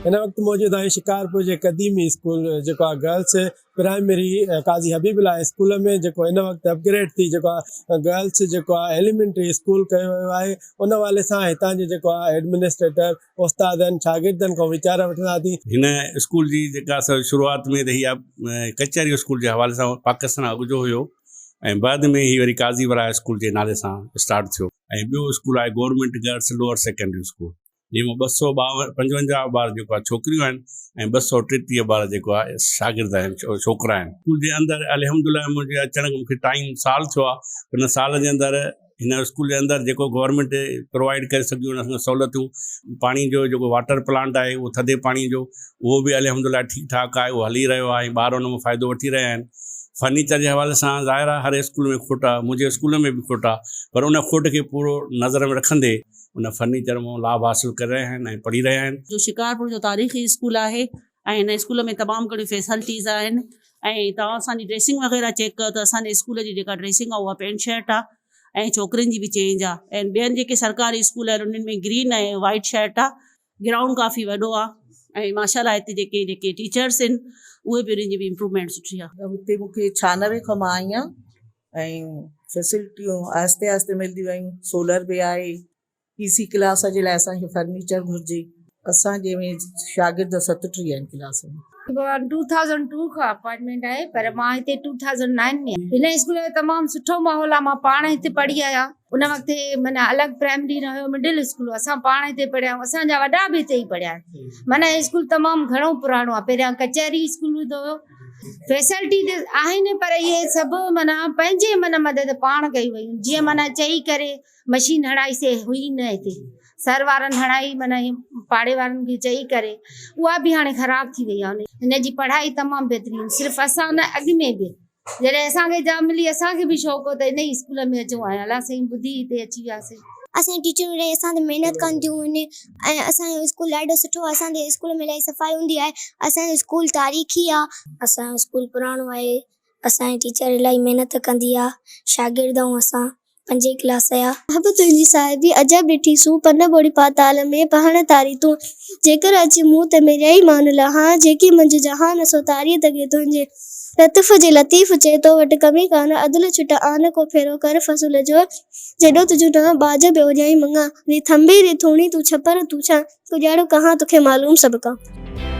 هن وقت موجود آهيون شڪارپور جي قديمي اسڪول جيڪو آهي girls primary Qazi Habibullah school ۾ جيڪو هن وقت اپگريڊ ٿي جيڪو آهي گرلس جيڪو آهي ايليمينٽري اسڪول ڪيو ويو آهي ان حوالي سان هتان جي جيڪو آهي ايڊمنسٽريٽر استادن شاگردن کان ويچار وٺنداسين. هن اسڪول جي جيڪا سا شروعات ۾ ته هي ڪچهري اسڪول جي حوالي سان پاڪستان اڳ جو هيو ۽ بعد ۾ هي وري قاضي وراء اسڪول جي نالي سان اسٽارٽ ٿيو ۽ ٻيو اسڪول آهي government girls lower secondary school جنهن مان ٻه سو ٻاون پنجونجاهه ٻار جيڪو آهي ڇوڪريون آهن ۽ 233 ٻار جيڪو آهي شاگرد آهن ڇوڪرا آهن. اسڪول جي اندر الحمد لله منهنجي اچڻ کي مونکي ٽائيم سال ٿيو آهي ان سال جي اندر هن اسڪول جي اندر جيڪو گورنمينٽ پرووائيڊ ڪري سگهيون ان سهولتون پاڻي جو جيڪو واٽر پلانٽ آهي اهو ٿڌي پاڻي جو اهو به الحمد لله ٺيڪ ٺاڪ آهي اهو هلي رهيو آهي ٻار ان مان فائدو وٺي رهيا آهن فرنيچر جي حوالي سان ظاهر آهي هر اسڪول ۾ کوٽ آهي منهنجي اسڪول ۾ به کوٽ آهي پر ان کوٽ کي پورو نظر ۾ رکندي ان فرنيچر مان لاڀ حاصل ڪري رهيا آهن ۽ پڙهي رهيا آهن. جو شڪارپور جو تاريخي اسڪول آهي ۽ هن اسڪول ۾ تمام گهڻيون فيسلٽيز آهن ۽ توهان اسان جي ڊريسنگ وغيره چيڪ ڪيو ته اسان جي اسڪول جي جيڪا ڊريسنگ آهي اها پينٽ شرٽ آهي ۽ ڇوڪرين جي به چينج آهي ۽ ٻين جيڪي سرڪاري اسڪول آهن انهن ۾ گرين ۽ وائيٽ شرٽ آهي گرائونڊ ڪافي وڏو آهي ۽ ماشاء الله هتي جيڪي جيڪي ٽيچرس آهن اهي به انهن جي به امپروومينٽ سٺي آهي. هتي مون کي 96 کان مان آئي آهيان ۽ فيسلٽيون آهستي آهستي ملنديون ويون سولر به آهي اي سي ڪلاس جي لاء اسان کي فرنيچر گهرجي اسان جي ۾ شاگرد 37 آهن ڪلاس ۾. ٽو ٿائوزنڊ ٽو کان اپائنٽمينٽ آهي پر مان هتي ٽو ٿائوزنڊ نائن ۾ هن اسڪول جو تمام سٺو ماحول آهي مان پاڻ هتي پڙهي آهيان ان وقت هي معنيٰ الڳ پرائمري نه هيو مڊل اسڪول هو اسان پاڻ هتي پڙهيا آهيون اسان جا وڏا به هتي ئي پڙهيا آهن معنيٰ هي اسڪول تمام گهڻو پراڻو آهي پهريان ڪچهري اسڪول هوندو هيو فيسلٽي ته آهن پر اهي سڀ معنيٰ پنهنجي معنيٰ مدد پاڻ ڪيون ويون جيئن معنيٰ چئي ڪري مشين هڻائي سي هئي نه هتي سر وارن هڻائي معنيٰ پاڙي وارن کي چئي ڪري اها به هاڻي خراب ٿي وئي آهي هن جي پڙهائي تمام بهترين صرف اسان نه اڳ ۾ به جڏهن اسان کي جاب ملي اسان کي به شوق هو ته ان ئي اسڪول ۾ اچون ۽ الله سائين ٻڌي هتي اچي وياسين. اسان جي ٽيچرون الاهي اسان تي محنت ڪنديون آهن ۽ اسان جو اسڪول ڏاڍو سٺو آهي اسان جي اسڪول ۾ الاهي صفائي هوندي آهي اسان جو اسڪول تاريخي آهي. اسان جو اسڪول پراڻو آهي اسان جي ٽيچر الاهي محنت ڪندي آهي شاگرد آهيون اسان پنجين ڪلاس جا. حب تنهنجي صاحبي عجب ڏٺي سون، پن ٻوڙي پاتال ۾، پهڻ تاري تون. جيڪر اچي مون ته ميريائي مان لهان، جيڪي منجهه جهان سو تاريء تڳي تنهنجي. لطف جي لطيف چئي، تو وٽ ڪمي ڪانه، عدل ڇٽ آن، ڪو ڦيرو ڪر فضل جو، جيڏو تنهنجو نانء، ٻاجهه به اوڄائي مڱان. ري ٿنڀي ري ٿوڻي، تون ڇپر تون ڇان، ڪڄاڙو ڪهان توکي معلوم سڀڪا.